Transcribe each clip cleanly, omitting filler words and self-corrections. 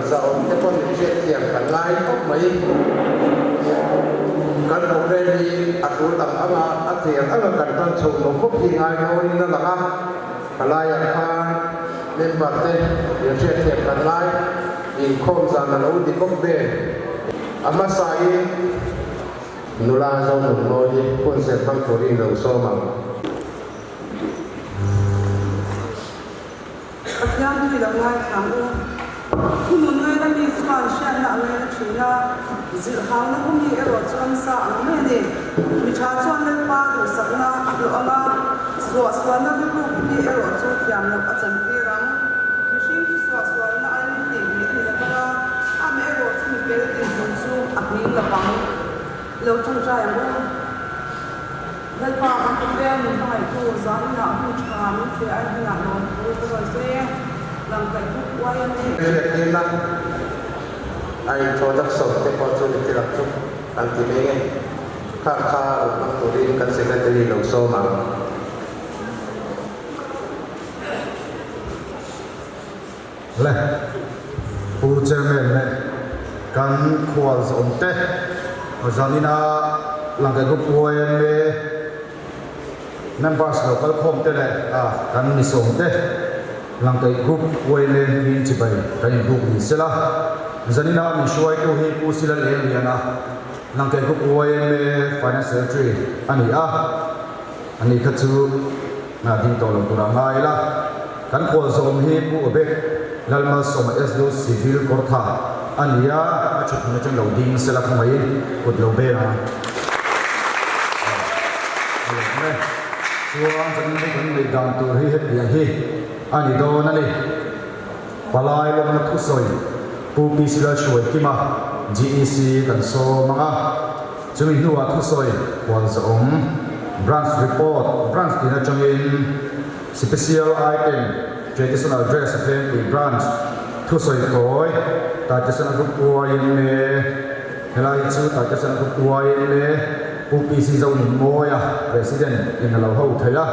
zahawm te pawh min hriatthiam kan ngai khawp mai. Kan programme hi a tul ang anga a thei ang anga kan hman chho mawp mawp hi ngai dawnin a lang a, palaiah khan member te min hriatthiam kan ngai, inkhawm zan a lo ni bawk nen a hmasain nula Zonunmawii hun ser hmang turin lo sawm ang. Pathian hi lo ngaithla ang u. Thunun ngaina mi chuan hriatna a ngaina thin a, zilhhauna hu mi erawh chu ramsa ang mai a ni. Mi tha chuan Lalpa duhsakna a hlawh ang a, suahsualna rilru hu mi erawh chu thiam loh a chantir ang. Mihring chu suahsualna a in tih hi a ni lo vang a, amaherawh chu mi fel dinhmun chu a hming lo vang. Lo tawngtai ang u. Lalpa kan Pathian min hmangaihtu zaninah hun tha min fe ai hunah lawmthu ka rawn sawi e. Langkaih buk uai a ni. Hriattirna a introduction te pawh chu ni tirang chu kan ti mai nge. Kha kha rawn hmang turin kan secretary lo sawm ang. Le, Pu Chairman leh kan khual zawmte zanina Langkaih Group YMA members lo kal khawm te leh kan mi sawmte Langkaih Group YMA hming chibai kan inbuk ni sela. Zanina min hruaitu hi Pu Sila Leng Liana, Langkaih Group YMA Finance Secretary a ni a. Ani kha chu ding tawh lo tur a ngai la. Kan khual zawm hi Pu Obed Lalmalsawma SDO Civil Kawrtha a ni a, a thut hmun atang lo ding sela khawngaihin kut lo beng a. A lawm e. Chuan zanin hi kan neih dan tur hi hetiang hi a ni dawn a ni. Palai lawmna thusawi Pu PC Lalhruaikima, GEC kan sawm ang a. Chumi hnuah thusawi hualzawm, Branch Report, Branch tin atangin Special Item, Traditional Dress a Vengpui Branch, thusawi kawi, Taitesena Group YMA, helai hi chu Taitesena Group YMA, Pu PC Zonunmawia, President, in a lo ho thei a,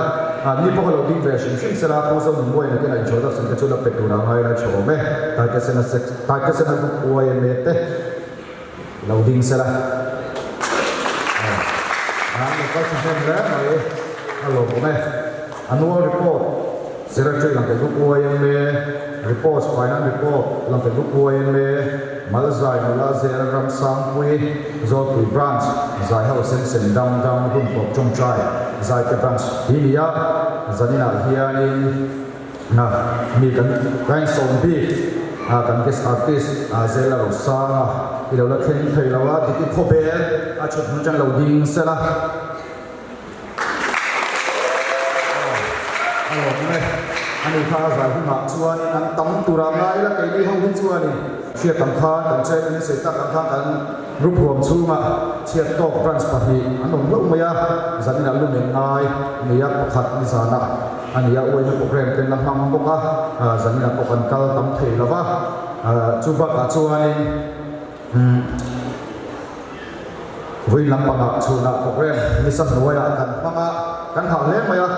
ni pawh a lo ding ve hrim hrim sela, Pu Zonunmawia nakin a introduction te chu la pe tur a ngai lai tha awm e, Taitesena Taitesena Group YMA te. Lo ding sela. An lo kal tha hnem hle mai a lawmawm e. Annual report, Secretary Langkaih Group YMA, Reports, Finance Report, Langkaih Group YMA, Malzai Nula Zel Ramsangpui, Zawlpui Branch, Zaiho Sensen Dam Dam Hun Tawp Tawngtai, Zaite Branch hi ni a, zaninah hianin Mi kan kan sawm bik a, kan guest artist Zela Rosanga i lo la thleng thei lo a, Diki Khawbel a chhut hmun atang lo ding sel a. A lawm e, ani kha a zai hunah chuanin an tam tur a ngai la keini ho hi chuanin hriat ang khan kan chairman in sawi tak ang khan kan group huam chhungah chhiat tawk branch pahnih an awm hlauh mai a, zanin ah lumen ngai nia pakhat nizanah A ni a, uaina programme ten la hmang bawk a, zaninah pawh kan kal tam thei lo va, chu bakah chuanin vawiin lampangah chhunah programme nisa hnuaiah kan hmang a, kan hah hle mai a,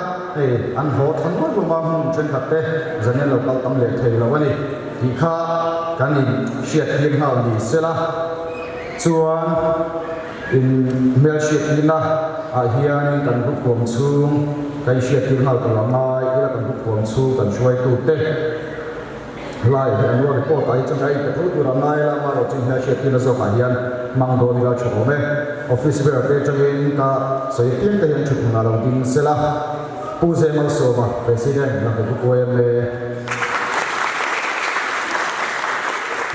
hei an hlawh tha nual hlawm a, hmun thenkhat te zanin lo kal tam leh thei lo a ni tih kha kan in hriat tir nghal ni sela chuan In hmelhriattirna ah hianin kan huphuam chhung ka inhriattir nghal tur a ngai ila kan huphuam chhung kan hruaitute lai hi annual report ah hi chuan ka inpe tho tur a ngai ila amaherawh chu inhmelhriattirna zawkah hian hmang dawn ila tha awm e. Office ber te atangin ka sawi apiang te hian thuthmun ah lo ding sela Pu Zemalsawma President Langkaih Group YMA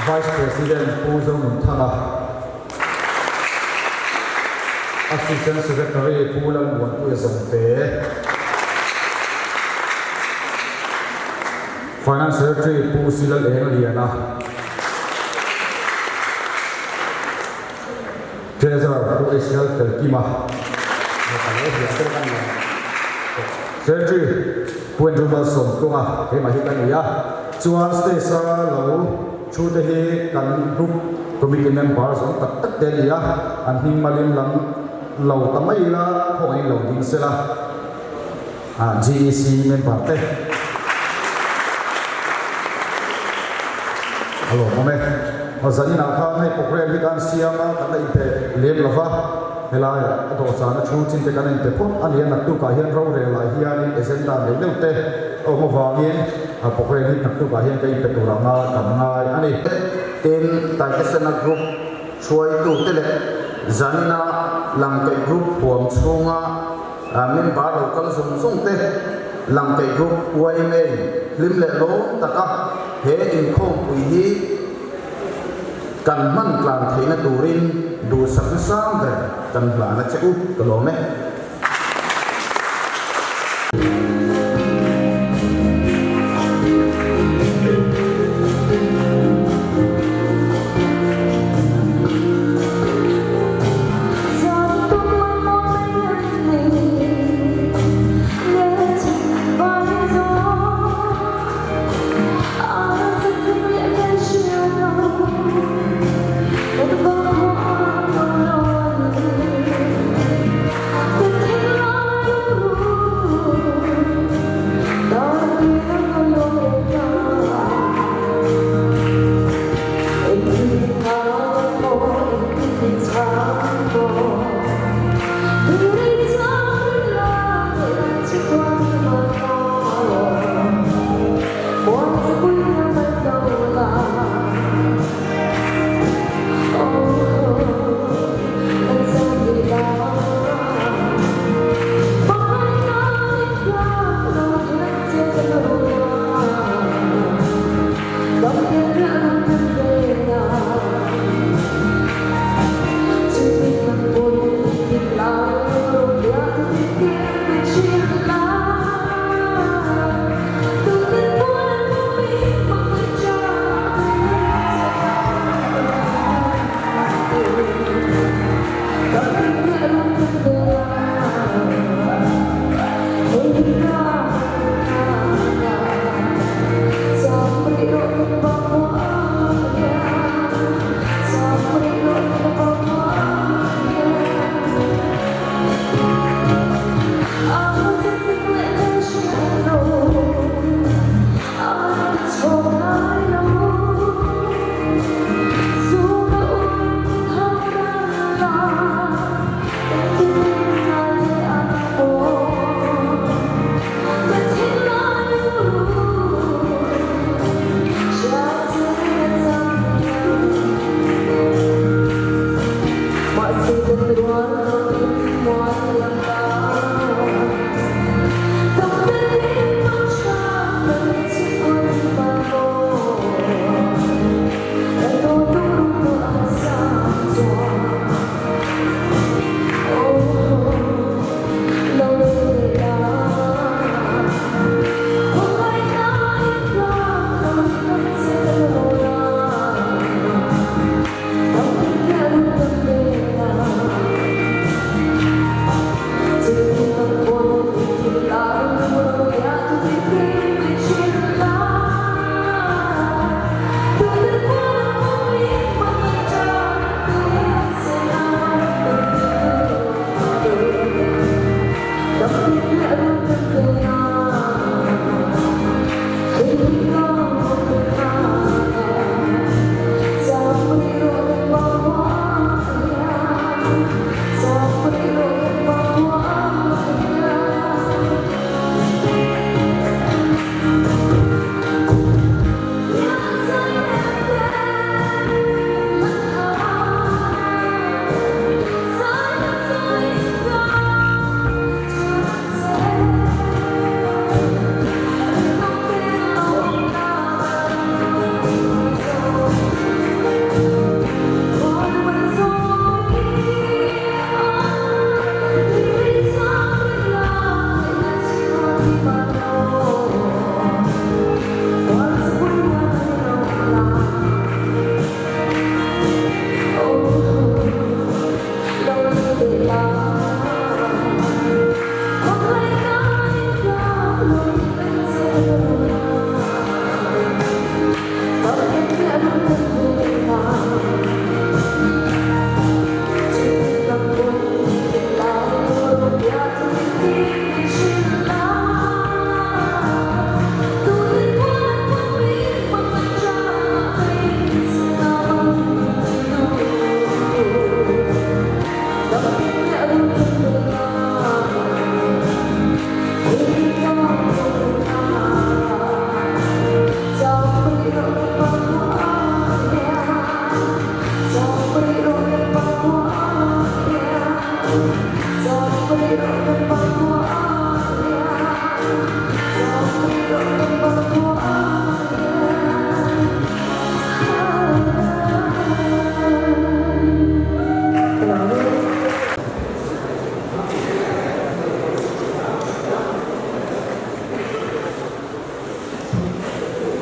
Vice President Pu Zonunthanga Assistant Secretary Pu Lalmuanpuia Zawngte, Finance Secretary Pu Silal Eng Liana, Treasurer Pu Israel Felkima, Secretary Pu Andrew Malsawmtlunga, keimah hi ka ni a, chuan stage a lo Thu te hi kan group committee member zawng tak tak te a ni a, an hming malin lam lo ta mai ila khawngaih lo ding sela GEC member te. A lawmawm e. Zaninah khan hei programme hi kan siam a, kan la inpe lem lo va, helaiah a dawhsana thu chin te kan inpe phawt a ni a, naktukah hian rorel ah hianin agenda neuh neuh te a awm avangin a programme hi naktukah hian ka inpe tur anga kan ngai a ni. Tin, Taitesena Group hruaitute leh zanina Langkaih Group huam chhunga member lo kal zawng zawng te Langkaih Group yma hlim leh lawm taka he inkhawmpui hi kan hman tlan theihna turin duhsakna sang ber kan hlan a che u ka lawm e.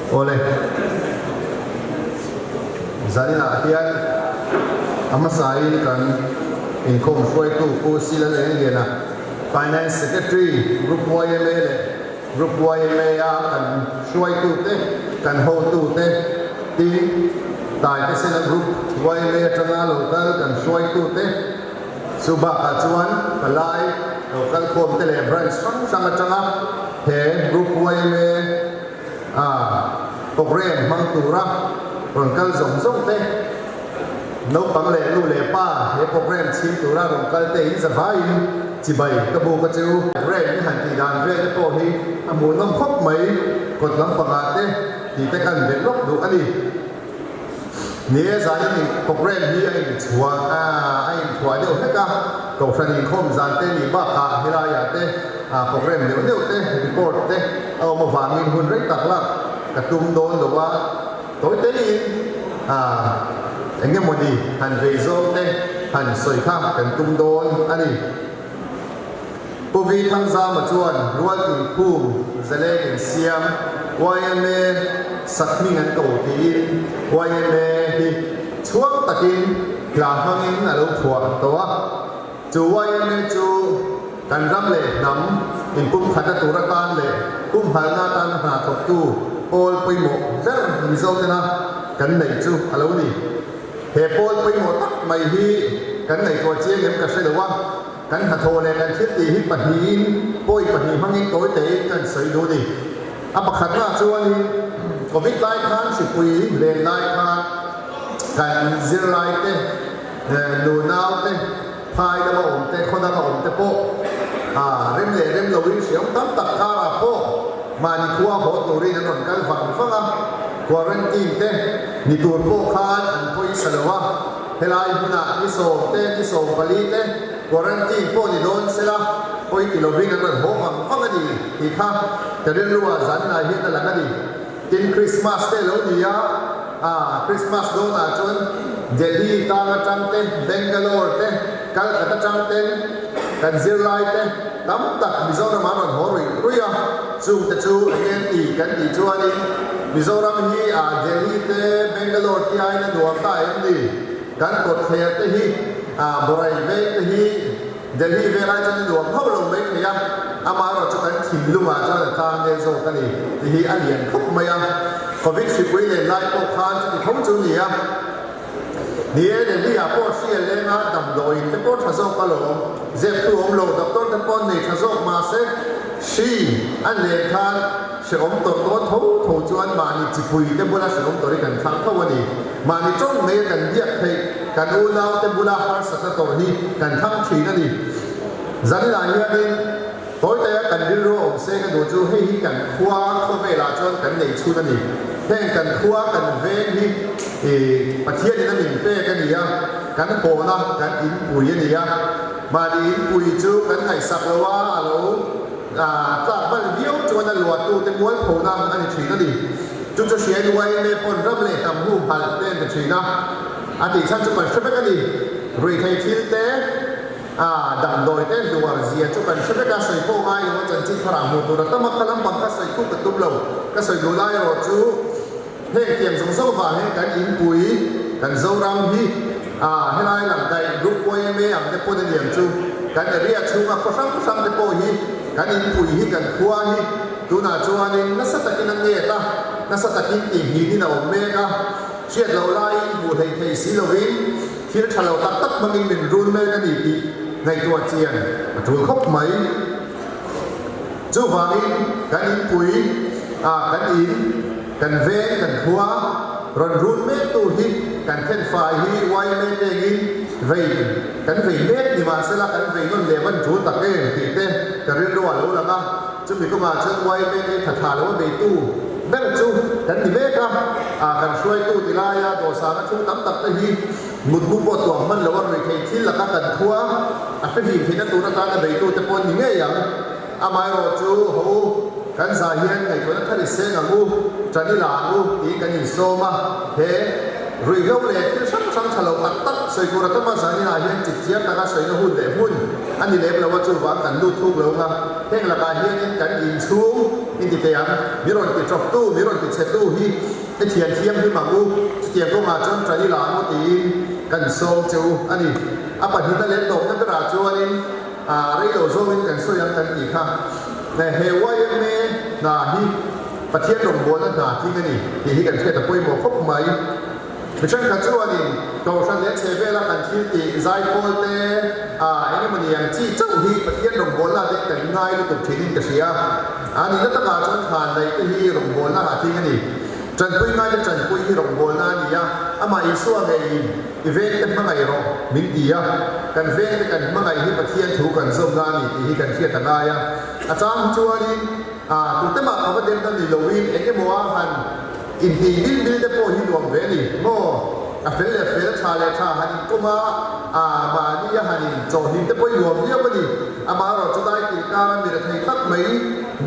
Awle, zaninah hian a hmasain kan inkhawm hruaitu Pu Sila Lengliana, Finance Secretary, Group yma leh Group yma-a kan hruaitute, kan hotute, tin, Taitesena Group yma atanga lo kal kan hruaitute, Chu bakah chuan palai lo kal khawm te leh branch hrang hrang atanga he Group yma a programme hmang tura rawn kal zawng zawng te, naupang leh nu leh pa he programme chhim tura rawn kal te in zavaiin chibai ka buk a chu. Programme i han tih dan vel te pawh hi a hmuhnawm khawp mai, kawt lampangah te tih te kan belh lawk duh a ni. Ni e, zanin in programme hi a inchhuah a, a inthuah deuh hlek a, Kohhran inkhawm zan te nih bakah helaiah te programme deuh deuh te, report te a awm avangin hun rei tak lak ka tum dawn lo a, tawi teiin eng emawni han vei zawng te han sawi kha kan tum dawn a ni. Pu Vi Thangzama chuan rual inkhum zaleng insiam yma sakhming an ko tiin yma hi chhuang takin hla hmangin a lo phuah tawh a. Chu yma chu kan ram leh hnam inpumkhatna tur atan leh pumhalna atana hna thawktu pawl pawimawh ber Mizotena kan neih chu a lo ni. He pawl pawimawh tak mai hi kan ngaihtuah chiang em ka hre lo a. Kan hnathawh leh kan thil tih hi pahnihin pawi pahnih hmangin tawi tein kan sawi duh a ni. A pakhatnaah chuanin Covid lai khan hripui len lai khan kan zirlai te, nunau te, phai lama awm te, khaw danga awm te pawh rem leh rem loin hriam tam tak karah pawh mahni khua haw turin an rawn kal vang vang a, quarantine te ni tur pawh khan an pawisa lo a. Helai hmunah ni sawm te, ni 14 te quarantine pawh ni dawn sela, pawi ti lovin an rawn haw vang vang a ni tih kha ka rilruah zaninah hian a lang a ni. Tin, Christmas te lo ni a, ah Christmas dawnah chuan Delhi tang atang te, Bangalore te, Calcutta atang ten kan zirlai te tam tak Mizoram an rawn haw ruih ruih a, chungte chu eng nge ti kan tih chuanin Mizoram hi ah Delhi te, Bangalore te aiin a nuam ta em ni? Kan kawtthler te hi ah Borai veng te hi Delhi vel ai chuan a nuam hauh lo mai thei a, amaherawh chu kan thinlungah chuan a tlang nge zawk a ni tih hi a lian khawp mai a. Covid hripui len lai pawh khan chuti tho chu ni a. Ni e, Delhi ah pawh hri a leng a, damdawiin te pawh tha zawk alawm, zep thu awm lo, doctor te pawh an nei tha zawk mahse hri an len khan Hrehawm tawrh dawn tho tho chuan mahni chipui te bula hrehawm tawrh hi kan thlang tho a ni. Mahni tawng mai a kan biak theih kan unau te bula harsatna tawrh hi kan thlang thin a ni. Zaninah hianin Tawitaia kan rilru a awm se ka duh chu hei hi kan khua khawvelah chuan kan nei chhun a ni. Heng kan khua kan veng hi ih Pathianin a min pek a ni a, kan hawna kan inpui a ni a. Mahni inpui chu kan ngaihsak lo a, a lo. A tlak bal viau chuan a luahtute mualphona a ni thin a ni. Chu chu hriai YMA pawn ram leh hnam hu halh te an ti thin a, a tih chhan chu kan hre vek a ni. Ruihthei thil te, a damdawi te hluar zia chu kan hre vek a, sawi pawh ngai lo a chanchin tharah hmuh tur a tam a, kha lampang kha sawi khuk ka tum lo. Ka sawi duh lai erawh chu heng tiang zawng zawng vang hian kan inpui, kan Zoram hi a helai lang daih Group YMA ang te pawn a niang chu kan area chhunga khaw hrang hrang te pawh hi kan inpui hi kan khua hi tunah chuanin nasa takin a nget a, nasa takin tihnginin a awm mek a, hriat loh laiin hmuh hleih theih si lovin thil tha lo tak tak hmangin min run mek a ni tih ngaihtuah chian a tul khawp mai. Chuvangin kan inpui a, kan in, kan veng, kan khua rawn run mektu hi kan thenfai hi yma tengin vei kan vei mek ni mahsela kan vei nawn leh van tul tak em tih te ka rilru a lo lang a, chumi kawngah chuan yma te tha tha lo a beitu ber chu kan ni mek a, ah kan hruaitu ti laia dawhsana thu tam tak te hi mutbu pawh tuam hman lo a ruih theih thil laka kan khua a hrehlim theihna tur atana beitute pawh an ni ngei ang. Amaherawh chu haw u, kan zai hian ngaihtuahna thar i seng ang u, ṭan i la ang u tiin kan insawm a. He ruihhlo leh thil hrang hrang ṭha lo tak tak sawi tur a tam a, zaninah hian chipchiar taka sawina hun leh hmun a ni lem lo a, chuvang kan lut thuk lo ang a. Heng lakah hianin kan inchhung in ti thei ang, mi rawn ti ṭawptu, mi rawn ti chhetu hi i thian thianghlim ang u, chutiang kawngah chuan ṭan i la ang u tiin kan sawm che u a ni. A pahnihna leh tawpna berah chuanin rei lo zawngin kan sawi ang kan tih kha. He yma hna hi Pathian rawngbawlna hna tling a ni tih hi kan hriat a pawimawh khawp mai. Mi thenkhat chuanin Kohhran leh chhe vela kan thil tih zaipawl te ah eng emaw ni ang chi chauh hi Pathian rawngbawlna te kan ngai lutuk thinin ka hria. A nihna takah chuan thlan daih te hi rawngbawlna ah tling a ni. Tanpui ngaite tanpui hi rawngbawlna a ni a, amah Isua ngeiin i vengte hmangaih rawh min ti a, kan vengte kan hmangaih hi Pathian thu kan zawmna a ni tih hi kan hriat a ngai a. A chang hi chuanin tute mah ka va demna ni loin eng emaw a han Intih bil bil te pawh hi nuam ve a ni maw? A fel leh fel, tha leh tha han inkawm a, a mahni a han inchawhhlim te pawh hi nuam viau a ni. Amaherawh chu dai kilh kara mi rethei tak mai,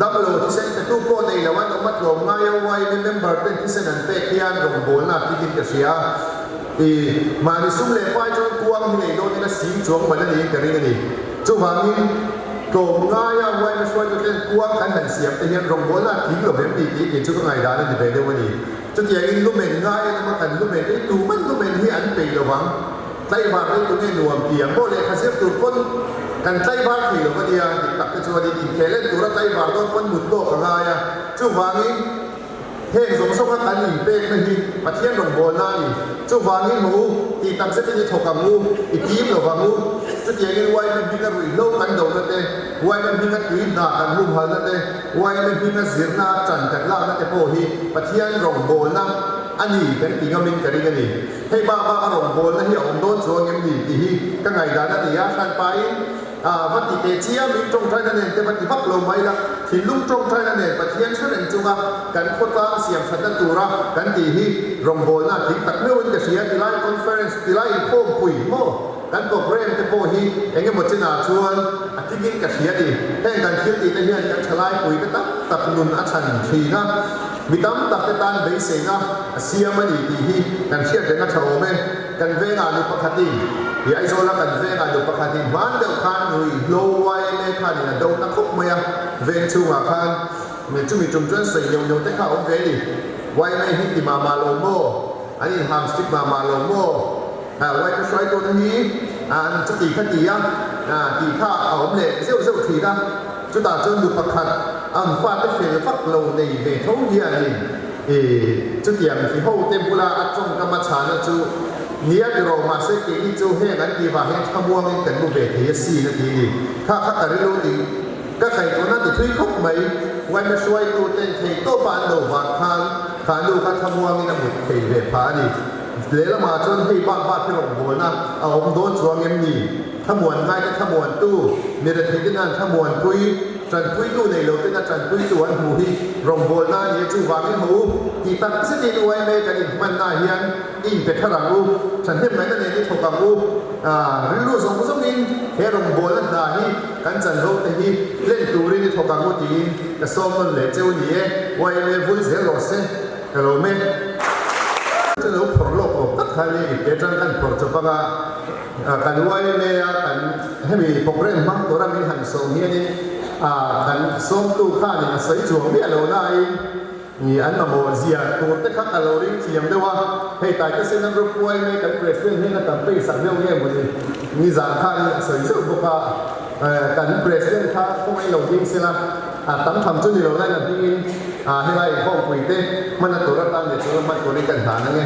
damlo thisen petu pawh nei lo an awm a tlawm ngai a YMA member ten thisen an pek hian rawngbawlna a tlikin ka hria. I mahni sum leh pai chuan kuang hi nei dawnin a sing chuang man a niin ka ring a ni. Chuvangin tlawm ngaia YMA hruaituten kuang kan han siam te hian rawngbawlna a tling lo vem ni tih kei chu ka ngaihdan a ni ve deuh a ni. Chutiangin lumen ngai an awm a, kan lumen hi tuman lumen hi an peih lo vang. Tlaivar hi tunge nuam ti ang maw lehkha zir tur pawn kan tlaivar thei lo a nia, dik tak te chuanin inkhel en tura tlaivar dawn pawn mut lawk a ngai a. Chuvangin. Heng zawng zawnga kan inpekna hi Pathian rawngbawlna a ni. Chuvangin hmu u, tih tak zetin i thawk ang u, i tim lo vang u. Chutiangin YMA hminga ruihhlo kan dohna te, YMA hminga tui hna kan humhalna te, YMA hminga zirna ṭan kan lakna te pawh hi Pathian rawngbawlna a ni kan ti ngamin ka ring a ni. Hei bak baka rawngbawlna hi a awm dawn chuang em ni tih hi ka ngaihdan a ni a, hranpain A va ti teh chiam in tawngtaina nen te va ti vak lo mai la, thinlung tawngtaina nen Pathian hre reng chunga kan khawtlang siam thatna tura kan tih hi rawngbawlna a tling tak meuhin ka hria tilai conference tilai inkhawmpui maw kan program te pawh hi eng emaw chenah chuan a tlingin ka hria ni. Heng kan thil tih te hian kan thalaipui te tak tak nun a chhan thin a, mi tam tak te tan beiseina a siam a ni tih hi kan hriat reng a tha awm e. Kan vengah nu pakhatin, i Aizawla kan vengah nu pakhatin hman deuh khan ruihhlo YMA khanin a do na khawp mai a, veng chhungah khan chumi tum chuan sawi neuh neuh te kha a awm ve a ni. YMA hi ti mah mah lo maw? An inham strict mah mah lo maw? YMA hruaitu te hi an chuti kha ti a, tih kha a awm leh zeuh zeuh thin a. Chutah chuan nu pakhat ang fate fel vak lo nei ve tho hianin, I chutiang ti ho te bula a tawngkam a chhana chu nia ti rawh mahse keini chu heng an tih vang hian thlamuangin kan mu ve thei asin a ti ni. Kha kha ka rilru tih ka kaihtuahna ti thui khawp mai. Uaime hruaitu ten thei tawpa an lo vang khan kha nu kha thlamuangin a mut thei ve phah a ni. Lehlamah chuan hei bak bak hi rawngbawlna a awm dawn chuang em ni? Thlamuan ngaite thlamuantu, mi retheite nan thlamuanpui. Tanpuitu nei lo tena tanpuitu an hmuh hi rawngbawlna a ni a, chuvangin hmu u, tih tak zetin YMA kan inhmanna ah hian i inpe thar ang u, thahnem ngaihna nen i thawk ang u, rilru zawng zawngin he rawngbawlna hna hi kan chanvo te hi hlen turin i thawk ang u tiin ka sawm nawn leh cheu ni e, YMA vul zel rawh se, ka lawm e. Chu lo phawrh lawk awm tak kha nia ipte atang kan phawrh chawp anga. Kan YMA a kan hemi program hmang tura min han sawm hianin kan sawmtu khanin a sawi chuang miah lo nain an mamawh zia tur te kha ka lo ring thiam deuh a, hei Taitesena Group YMA kan President hian a campaign sak deuh nge mawni nizan khanin a sawi zeuh bawk a, kan President kha khawngaih lo ding sela tam tham chu ni lo nain a hmingin helai inkhawmpui te hmana tur atan leh tura hman turin kan hlan ange.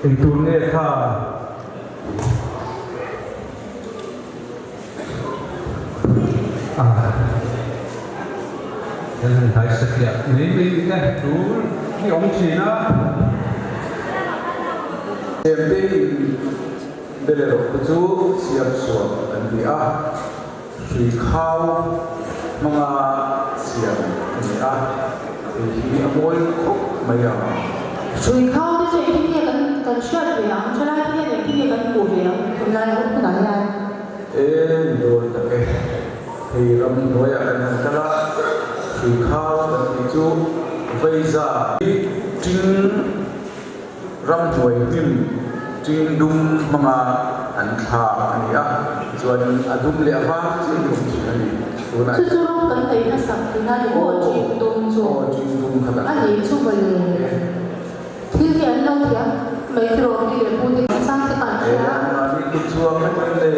Engtur nge kha? Ah, kan han hnai satliah mai mai ni e, tul hi awm thin a. Chemte in bel erawh te chu siam suam an ti a, hrui khau hmanga siam a ni a, hei hi a mawi khawp mai ang. Hrui khau te chu engtin nge kan kan hriat ve ang, thalai te hian engtin nge kan hmuh ve ang tunlai hunah hian? E ni dawn tak e, hei ram hnuaiah kan han kal a, hrui khau kan tih chu veiza hi ting Ramhnuai hnim ṭing dum hmanga an thlak a ni a, chuanin a dum leh a var chi a ni awm thin a ni. Tunah Chu chu rawng kan neih hmasak thin a ni maw ṭing dum chu? Aw, ṭing dum kha kan A nih chu mawle. Thil hi an lo thiam mai tiraw pi leh pu te chang te kha an hria. He anmahni kut chhuak vek an le.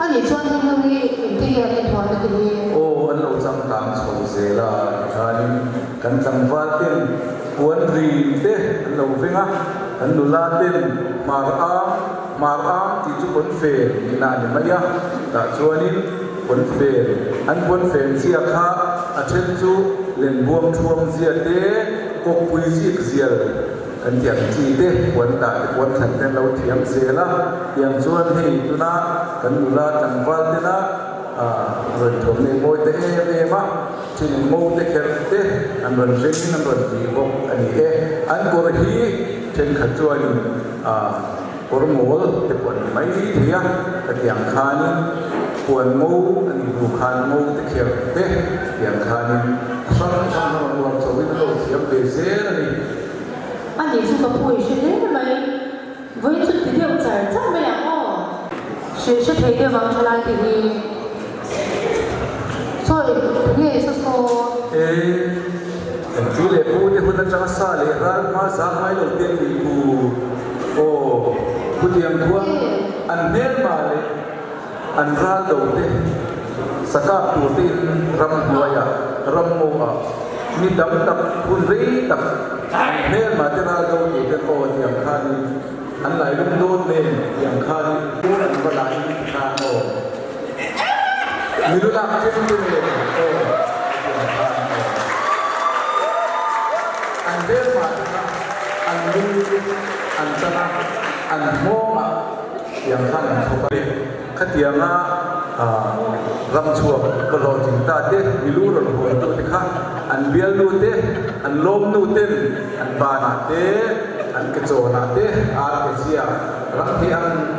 A nih chuan heng ho hi engtin nge an inthuamna te hi? Aw, an lo changkang chho zel a, tikhanin kan tlangval ten puan rim te an lo veng a, kan nula ten hmar am, hmar am tih chu pawnfen nihna a ni mai a, tah chuanin pawnfen, an pawnfen zia kha a then chu lenbuang thuam zia te, kawkpui zik zial. Kan ti ang chi te, puan dah te, puan thlan te an lo thiam zel a, tiang chuan hei tuna kan nula tlangval tena rawn thuam nei mawi te em em a, thin ngo te kherh te an rawn vengin an rawn ti bawk a ni e. An kawr hi thenkhat chuanin kawr mawl te pawh an ni mai thei a, ka ti ang khanin puan ngo a nih hnu khan ngo te kherh te tiang khanin hrang hrang a rawn uar chauhin a lo thiam ve zel a ni. A nih chu ka phu i hre hle mai. Vawiin chu ti deuh char char mai ang aw. Hre hre thei deuh ang thalai te hi. Sawi nge saw saw. E, kan pi leh pu te hun atanga sa leh ral hma zang ngai lo te an nih ku. Aw, chutiang khuan an hmelma leh an ral do te sakap tur te in ram hnuaiah, ram mawhah mi tam tak hun rei tak an hmelma te ral do tur ten aw tiang khanin an lai lum dawn nen tiang khanin phur an va lah in khan aw milu lak then te nen aw tiang khan aw an hmelma te kha an lu an tan a an nghawngah Tiang khan an chhawp a ni. Khatianga ram chhuak bawlhhlawh thing ta te, milu rawn hawn tu te kha an bialnu te, an lawmnu ten an banah te, an ke chawnah te, ar ke zia, ram thei ang